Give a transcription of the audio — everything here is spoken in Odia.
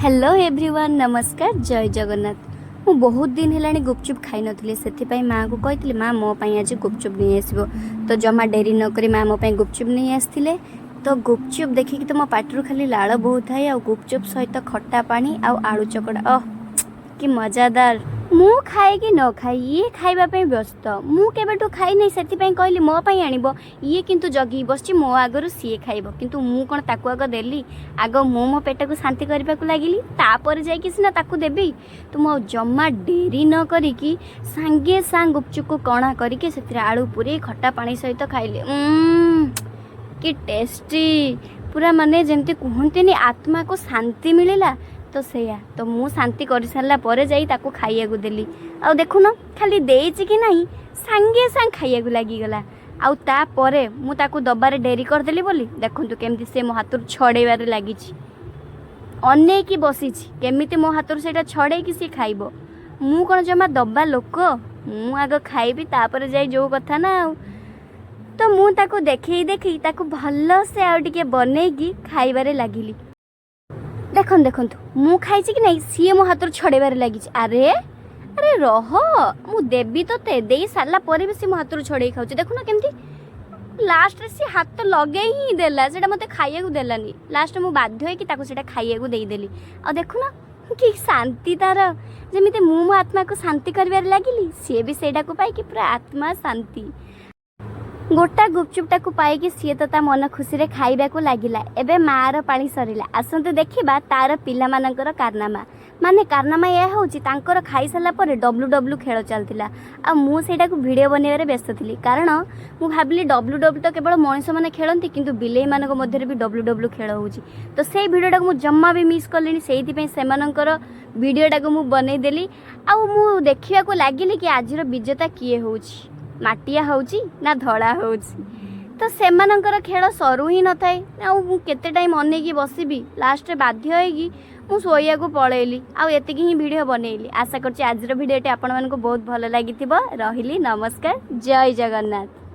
ହ୍ୟାଲୋ ଏଭ୍ରିୱାନ୍, ନମସ୍କାର, ଜୟ ଜଗନ୍ନାଥ। ମୁଁ ବହୁତ ଦିନ ହେଲାଣି ଗୁପଚୁପ୍ ଖାଇନଥିଲି। ସେଥିପାଇଁ ମାଆକୁ କହିଥିଲି, ମା, ମୋ ପାଇଁ ଆଜି ଗୁପଚୁପ୍ ନେଇ ଆସିବ। ତ ଜମା ଡେରି ନକରି ମା ମୋ ପାଇଁ ଗୁପଚୁପ୍ ନେଇ ଆସିଥିଲେ। ତ ଗୁପଚୁପ୍ ଦେଖିକି ତ ମୋ ପାଟିରୁ ଖାଲି ଲାଳ ବହୁଥାଏ। ଆଉ ଗୁପଚୁପ୍ ସହିତ ଖଟା ପାଣି ଆଉ ଆଳୁ ଚକଟା, ଅହ କି ମଜାଦାର! ମୁଁ ଖାଏ କି ନ ଖାଏ, ଇଏ ଖାଇବା ପାଇଁ ବ୍ୟସ୍ତ। ମୁଁ କେବେଠୁ ଖାଇନି, ସେଥିପାଇଁ କହିଲି ମୋ ପାଇଁ ଆଣିବ। ଇଏ କିନ୍ତୁ ଜଗିକି ବସିଛି, ମୋ ଆଗରୁ ସିଏ ଖାଇବ। କିନ୍ତୁ ମୁଁ କ'ଣ ତାକୁ ଆଗ ଦେଲି? ଆଗ ମୁଁ ମୋ ପେଟକୁ ଶାନ୍ତି କରିବାକୁ ଲାଗିଲି, ତାପରେ ଯାଇକି ସିନା ତାକୁ ଦେବି। ତ ମୁଁ ଆଉ ଜମା ଡେରି ନ କରିକି ସାଙ୍ଗେ ସାଙ୍ଗେ ଗୁପଚୁପକୁ କଣା କରିକି ସେଥିରେ ଆଳୁ ପୁରେଇ ଖଟା ପାଣି ସହିତ ଖାଇଲି। କି ଟେଷ୍ଟି! ପୁରା ମାନେ ଯେମିତି କୁହନ୍ତିନି, ଆତ୍ମାକୁ ଶାନ୍ତି ମିଳିଲା, ତ ସେଇଆ। ତ ମୁଁ ଶାନ୍ତି କରିସାରିଲା ପରେ ଯାଇ ତାକୁ ଖାଇବାକୁ ଦେଲି। ଆଉ ଦେଖୁନ, ଖାଲି ଦେଇଛି କି ନାହିଁ, ସାଙ୍ଗେ ସାଙ୍ଗେ ଖାଇବାକୁ ଲାଗିଗଲା। ଆଉ ତାପରେ ମୁଁ ତାକୁ ଦବାରେ ଡେରି କରିଦେଲି ବୋଲି ଦେଖନ୍ତୁ କେମିତି ସେ ମୋ ହାତରୁ ଛଡ଼େଇବାରେ ଲାଗିଛି। ଅନେଇକି ବସିଛି, କେମିତି ମୋ ହାତରୁ ସେଇଟା ଛଡ଼େଇକି ସିଏ ଖାଇବ। ମୁଁ କ'ଣ ଜମା ଦବା ଲୋକ? ମୁଁ ଆଗ ଖାଇବି, ତାପରେ ଯାଇ ଯେଉଁ କଥା ନା ଆଉ। ତ ମୁଁ ତାକୁ ଦେଖେଇ ଦେଖେଇ ତାକୁ ଭଲସେ ଆଉ ଟିକେ ବନେଇକି ଖାଇବାରେ ଲାଗିଲି। ଦେଖନ୍ତୁ, ଦେଖନ୍ତୁ, ମୁଁ ଖାଇଛି କି ନାହିଁ, ସିଏ ମୋ ହାତରୁ ଛଡ଼େଇବାରେ ଲାଗିଛି। ଆରେ ଆରେ, ରହ, ମୁଁ ଦେବି ତୋତେ। ଦେଇ ସାରିଲା ପରେ ବି ସିଏ ମୋ ହାତରୁ ଛଡ଼େଇ ଖାଉଛି। ଦେଖୁନ କେମିତି ଲାଷ୍ଟରେ ସିଏ ହାତ ଲଗେଇ ହିଁ ଦେଲା, ସେଇଟା ମୋତେ ଖାଇବାକୁ ଦେଲାନି। ଲାଷ୍ଟରେ ମୁଁ ବାଧ୍ୟ ହେଇକି ତାକୁ ସେଇଟା ଖାଇବାକୁ ଦେଇଦେଲି। ଆଉ ଦେଖୁନ କି ଶାନ୍ତି ତାର! ଯେମିତି ମୁଁ ମୋ ଆତ୍ମାକୁ ଶାନ୍ତି କରିବାରେ ଲାଗିଲି, ସିଏ ବି ସେଇଟାକୁ ପାଇକି ପୁରା ଆତ୍ମା ଶାନ୍ତି। ଗୋଟା ଗୁପଚୁପଟାକୁ ପାଇକି ସିଏ ତ ତା ମନ ଖୁସିରେ ଖାଇବାକୁ ଲାଗିଲା। ଏବେ ମାଆର ପାଳି ସରିଲା। ଆସନ୍ତୁ ଦେଖିବା ତାର ପିଲାମାନଙ୍କର କାରନାମା। ମାନେ କାରନାମା ଏହା ହେଉଛି, ତାଙ୍କର ଖାଇସାରିଲା ପରେ ଡବ୍ଲୁ ଡବ୍ଲୁ ଖେଳ ଚାଲିଥିଲା ଆଉ ମୁଁ ସେଇଟାକୁ ଭିଡ଼ିଓ ବନେଇବାରେ ବ୍ୟସ୍ତ ଥିଲି। କାରଣ ମୁଁ ଭାବିଲି, ଡବ୍ଲୁ ଡବ୍ଲୁ ତ କେବଳ ମଣିଷମାନେ ଖେଳନ୍ତି, କିନ୍ତୁ ବିଲେଇମାନଙ୍କ ମଧ୍ୟରେ ବି ଡବ୍ଲୁ ଡବ୍ଲୁ ଖେଳ ହେଉଛି। ତ ସେଇ ଭିଡ଼ିଓଟାକୁ ମୁଁ ଜମା ବି ମିସ୍ କଲିନି। ସେଇଥିପାଇଁ ସେମାନଙ୍କର ଭିଡ଼ିଓଟାକୁ ମୁଁ ବନେଇଦେଲି ଆଉ ମୁଁ ଦେଖିବାକୁ ଲାଗିଲି କି ଆଜିର ବିଜେତା କିଏ ହେଉଛି, ମାଟିଆ ହେଉଛି ନା ଧଳା ହେଉଛି। ତ ସେମାନଙ୍କର ଖେଳ ସରୁ ହିଁ ନଥାଏ। ଆଉ ମୁଁ କେତେ ଟାଇମ୍ ଅନେଇକି ବସିବି? ଲାଷ୍ଟରେ ବାଧ୍ୟ ହେଇକି ମୁଁ ଶୋଇବାକୁ ପଳେଇଲି ଆଉ ଏତିକି ହିଁ ଭିଡ଼ିଓ ବନେଇଲି। ଆଶା କରୁଛି ଆଜିର ଭିଡ଼ିଓଟି ଆପଣମାନଙ୍କୁ ବହୁତ ଭଲ ଲାଗିଥିବ। ରହିଲି, ନମସ୍କାର, ଜୟ ଜଗନ୍ନାଥ।